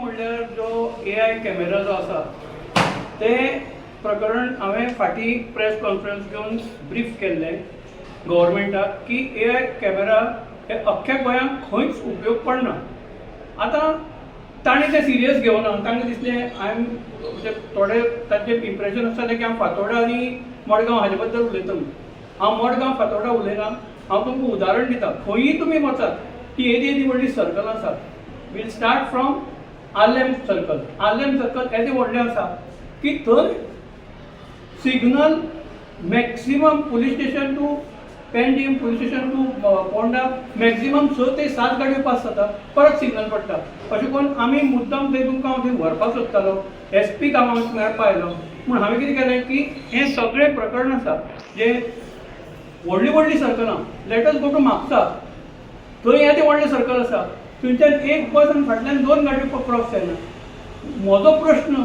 म्हणल्यार जो AI camera जो आसा, ते प्रकरण हांवें फाटीं प्रेस कॉन्फरन्स घेवन ब्रीफ केल्लें गव्हर्मेंटाक की एआय कॅमेरा हे अख्ख्या गोंयांत खंयच उपयोग पडना. आतां ताणें तें सिरियस घेवना. तांकां दिसलें I am, थोडे तांचें इम्प्रेशन आसतालें की हांव फातोर्डा आनी मडगांव हाजे बद्दल उलयता म्हणून. हांव मडगांव फातोर्डा उलयना. हांव तुमकां उदाहरण दिता. खंयी तुमी वचात, ती येदी येदी व्हडली सर्कल आसात. We'll start from Arlem circle. Arlem circle येदें व्हडलें आसा की थंय signal maximum police station to Panjim, police station to Ponda, maximum 6 ते 7 गाडयो पास जाता, परत सिग्नल पडटा. अशें करून आमी मुद्दम थंय तुमकां हांव थंय व्हरपाक सोदतालो. एस पी कामाक मेळपा आयलो पूण हांवें कितें केलें की हें सगळें प्रकरण आसा जें व्हडलीं व्हडलीं सर्कलां. Let us go to Mapusa. थंय येदें व्हडलें सर्कल आसा, थंयच्यान एक बस आनी फाटल्यान दोन गाडयो क्रॉस जायना. म्हजो प्रश्न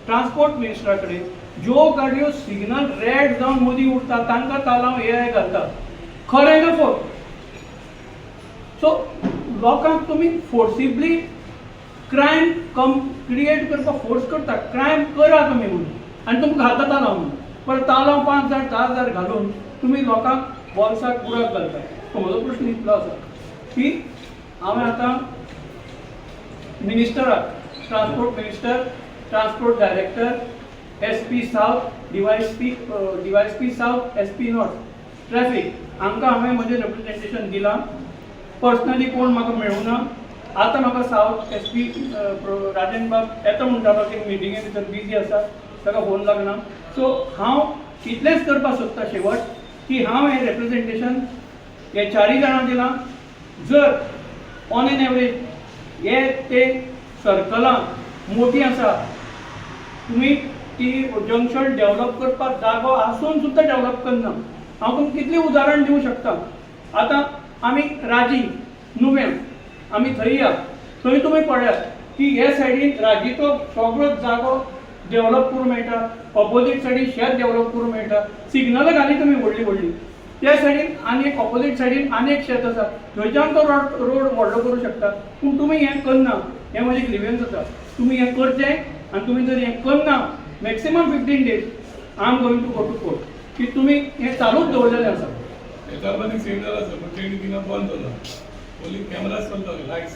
ट्रान्सपोर्ट मिनिस्टरा कडेन, ज्यो गाडयो सिग्नल रेड जावन मदीं उरता, तांकां तालांव एआय घालता, खरें काय फट? सो लोकांक तुमी फोर्सिबली क्रायम कम क्रिएट करपाक फोर्स करता. क्रायम करा तुमी म्हणून आनी तुमकां घालता तालांव म्हणून. परत तालांव 5,000, 10,000 घालून तुमी लोकांक बोल्साक बुराक घालता. सो म्हजो प्रश्न इतलो आसा की हांवें आतां मिनिस्टराक, transport minister, transport director, SP South, DySP, DySP South, SP North, traffic, हांकां हांवें म्हजें रिप्रेझेंटेशन दिलां. पर्सनली कोण म्हाका मेळूं ना. आतां म्हाका सावथ एसपी राजन बाब येता म्हणटा, की मिटिंगे भितर बिजी आसा, ताका फोन लागना. सो हांव इतलेंच करपाक सोदता शेवट की हांव हें रिप्रेझेंटेशन हे चारूय जाणांक दिलां. जर ऑन एन एवरेज हे ते सर्कलां मोटीं आसा, तुमी ती जंक्शन डेव्हलप करपाक जागो आसून सुद्दां डेव्हलप करना. हांव तुमकां कितलीं उदाहरण दिवं शकता. आतां आमी राजी नुव्यां आमी थंय या. थंय तुमी पळयात की हे सायडीन राजीचो सगळो जागो डेव्हलप करूंक मेळटा, ऑपोजीट सायडीन शेत डेव्हलप करूंक मेळटा. सिग्नलां घाली तुमी व्हडली व्हडली. त्या सायडीन आनी एक ऑपोजीट सायडीन आनी एक शेत आसा, थंयच्यान तो रोड रोड व्हडलो करूं शकता. पूण तुमी हें करना, हें म्हजें ग्रिवियन्स आसा. तुमी हें करचें आनी तुमी जर हें करना, maximum 15 days I am going to go to court की तुमी हें चालूच दवरलेलें आसा. बेतालबातीक सिग्नल आसा, पण तेणी थिंगा बंद जाला. ओनली कॅमेराज चलता, लायट्स.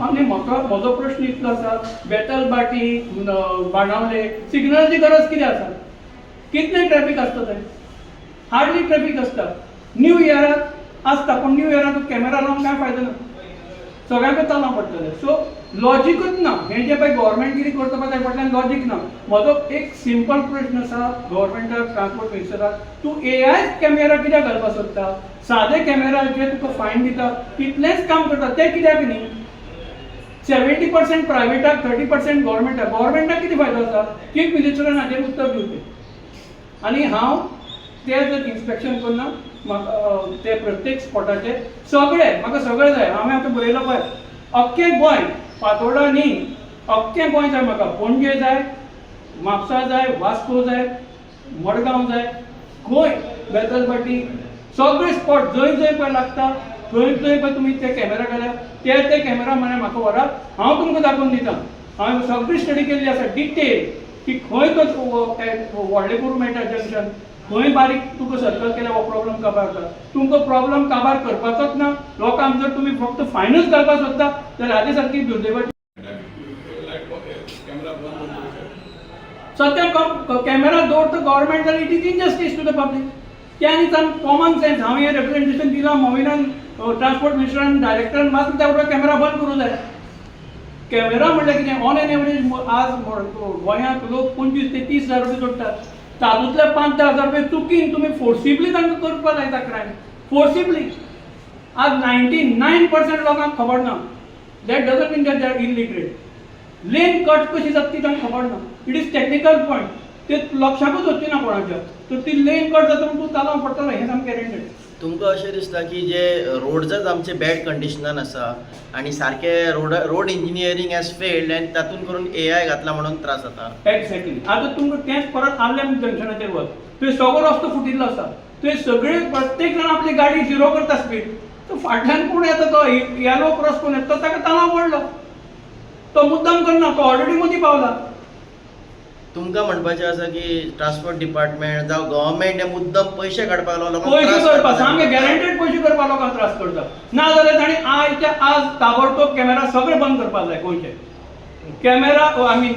आनी म्हाका म्हजो प्रश्न इतलो आसा, बेतलबाटी, बाणावले सिग्नलाची गरज कितें आसा? कितलें ट्रॅफीक आसता थंय? हार्डली ट्रॅफीक आसता. न्यू इयराक आसता, पूण न्यू इयराक कॅमेरा लावन कांय फायदो ना, सगळ्यांकच तालांव पडटलें. सो लॉजिकूच ना. हें जें पळय गव्हर्मेंट कितें करता पळय, ताच्या फाटल्यान लॉजीक ना. म्हजो एक सिंपल प्रश्न आसा गव्हर्मेंटाक, ट्रान्सपोर्ट मिनिस्टराक, तूं एआय कॅमेरा कित्याक घालपाक सोदता? सादे कॅमेरा जे तुका फायन दिता तितलेंच काम करता, ते कित्याक न्ही? 70% प्रायवेटाक, 30% गव्हर्मेंटाक. गव्हर्मेंटाक कितें फायदो आसा? चीफ मिनिस्टरान हाचेर उत्तर दिवचें. आनी हांव ते जर इन्स्पेक्शन करना, म्हाका ते प्रत्येक स्पॉटाचे सगळे, म्हाका सगळे जाय. हांवें आतां बरयलां पळय, अख्खें गोंय, फातोर्डा न्ही, अख्खें गोंय जाय म्हाका. पणजे जाय, म्हापसा जाय, वास्को जाय, मडगांव जाय, गोंय, बेतलबाटी, सगळे स्पॉट जंय जंय पळय लागता, थंय थंय पळय तुमी ते कॅमेरा घाल्या. ते ते कॅमेरा मरे म्हाका व्हरात, हांव तुमकां दाखोवन दिता. हांवें सगळी स्टडी केल्ली आसा डिटेल की खंय तो व्हडलें करूंक मेळटा जंक्शन, खंय बारीक तुका सर्कल केल्यार हो प्रॉब्लम काबार जाता. तुमकां प्रॉब्लम काबार करपाचोच ना लोकांक. जर तुमी फक्त फायनूच घालपाक सोदता जाल्यार हाजे सारकी दुर्दैवाची लायट कॅमेरा बंद करचे. सद्या कॅमेरा दवरता गव्हर्मेंट जाल्यार it is injustice to the public. ते आनी कॉमन सेन्स. हांवें हें रिप्रेझेंटेशन दिलां मोविनान, ट्रान्सपोर्ट मिनिस्टरान, डायरेक्टरान. मात त्या बरोबर कॅमेरा बंद करूं जाय. कॅमेरा म्हणल्यार कितें? ऑन एन एवरेज आज गोंयांत लोक 25 ते 30 हजार रुपया जोडटात. तातूंतले 5-10 हजार रुपया चुकीन तुमी फोर्सिबली तांकां करपाक लायता क्रायम फोर्सिबली. आज 99% लोकांक खबर ना. That doesn't mean that they are illiterate. Lane cut कशी जाता ती तांकां खबर ना. It is technical point. ते लक्षाकूच वचची ना कोणाच्या. तर ती लेन कट जाता म्हणून तूं तालांव पडटलो, हें सामकें गॅरंटेड. तुमकां अशें दिसता की जे रोड्सच आमचे बॅड कंडिशनान आसा आनी सारके road engineering has failed आनी तातूंत करून एआय घातला म्हणून त्रास जाता? एक्झॅक्टली. आतां तुमकां तेंच परत आर्लेम जंक्शनाचेर वच. थंय सगळो रस्तो फुटिल्लो आसा. थंय सगळे प्रत्येक जाण आपली गाडी झिरो करता स्पीड. तो फाटल्यान कोण येता, तो येलो क्रॉस करून येता, तो ताका तालांव पडलो. तो मुद्दाम करना, तो ऑलरेडी मदीं पावला. तुमकां म्हणपाचें आसा की ट्रान्सपोर्ट डिपार्टमेंट जावं गव्हर्मेंट हे मुद्दम पयशे काडपाक लागलो, लोकांक पयशे त्रास करपा करपाक सामके लागलो. गॅरंटेड पयशे करपा लोकांक त्रास करता. ना जाल्यार ताणें आयच्या आज ताबडतोब कॅमेरा सगळे बंद करपाक जाय गोंयचे. Camera, I mean,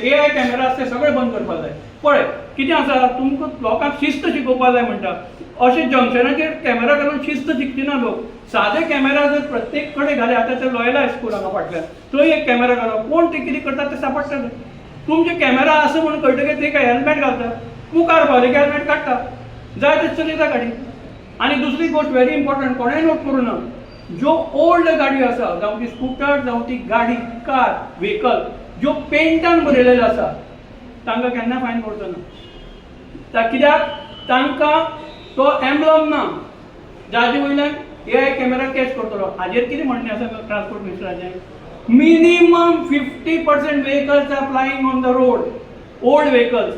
AI camera आसा ते सगळे बंद करपाक जाय. पळय कितें आसा, तुमकां लोकांक शिस्त शिकोवपाक जाय म्हणटा. अशें जंक्शनाचेर कॅमेरा घालून शिस्त शिकची ना लोक. सादे कॅमेरा जर प्रत्येक कडेन घाले, आतां ते लॉयला हायस्कूल हांगा फाटल्यान थंय एक कॅमेरा घालो, कोण ते कितें करतात ते सापडटले. तुमचे कॅमेरा आसा म्हणून कळटकीर ते काय हेल्मेट घालता, मुखार पावले की हेल्मेट काडटा, जाय तशें चलयता गाडी. आनी दुसरी गोश्ट व्हेरी इम्पॉर्टंट, कोणेंय नोट करूं ना, ज्यो ओल्ड गाडयो आसा, जावं ती स्कुटर, जावं ती गाडी, कार, व्हेकल, ज्यो पेंटान बरयलेल्यो आसा, तांकां केन्ना फायन पडचो ना. कित्याक तांकां तो एम्ब्लम ना जाजे वयल्यान एआय कॅमेरा कॅच करतलो. हाजेर कितें म्हणणें आसा transport मिनिस्टराचें? Minimum 50% vehicles are plying on the road, old vehicles,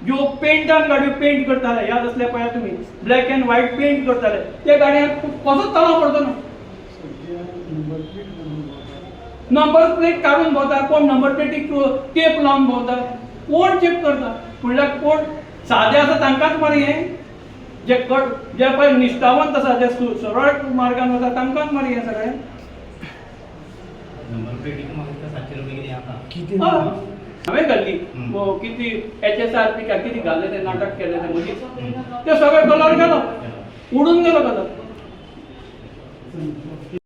ज्यो पेंटान गाडयो पेंट करताले, याद आसल्यार पळयात तुमी, ब्लॅक अँड व्हायट पेंट करताले, त्या गाडयांक कसोच तणाव पडचो ना. नंबर प्लेट काडून भोंवता कोण, नंबर प्लेटीक टेप लावन भोंवता कोण, चॅक करता म्हणल्यार कोण सादे आसा तांकांच मरे हें, जे कट जे पळय निश्ठावंत आसा, जे सरळ मार्गान वता तांकांच मरे हें सगळें. नंबर प्लेटीक म्हाका 700 रुपया कितें आसा. कितें? हय. हांवें घाल्ली कितें एचएसआरपी काय कितें घाल्लें तें नाटक केलें तें मदीं, तें सगळें कलर गेलो, उडून गेलो कलर.